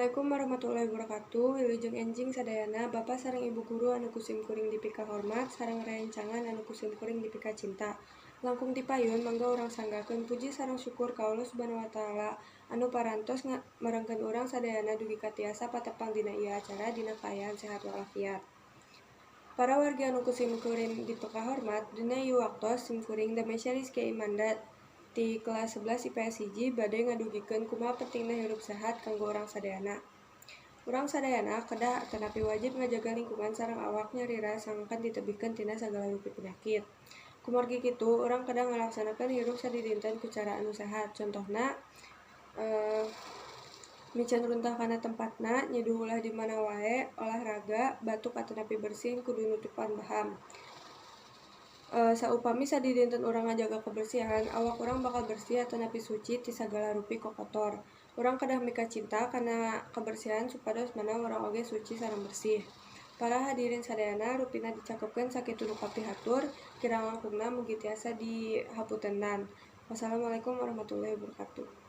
Assalamualaikum warahmatullahi wabarakatuh. Wilujeng enjing sadayana, Bapak sareng Ibu guru anu ku simkuring dipikahormat sareng rerencangan anu ku simkuring dipikacinta. Langkung tipayun, mangga urang sanggakeun puji sareng syukur ka Allah Subhanahu wa Taala anu parantos merengkeun urang sadayana dugi ka tiasa patepang dina ieu acara dina kaayaan sehat walafiat. Para wargi anu ku simkuring dipikahormat, dina ieu waktos simkuring Damesya Rizky Imanda ti kelas 11 IPS 1 bade ngadugikeun kumaha pentingna hirup sehat kanggo urang sadayana. Urang sadayana kedah atanapi wajib ngajaga lingkungan sareng awak nyalira sangkan ditebihkeun tina sagala rupi penyakit. Kumargi kitu, urang kedah ngalaksanakeun hirup sadidinten ku cara anu sehat. Contohna, miceun runtah kana tempatna, nyeduh ulah di mana wae, olahraga, batuk atanapi bersin kudu nutupan baham. Saupami sadidinten urang ngajaga kebersihan, awak urang bakal bersih atanapi suci ti sagala rupi kokotor. Urang kedah mikacinta kana kebersihan supados manah urang oge suci sareng bersih. Para hadirin sadayana, rupina dicakepkeun sakitu nu kapihatur, kirang langkungna mugi tiasa dihaputenan. Wassalamualaikum warahmatullahi wabarakatuh.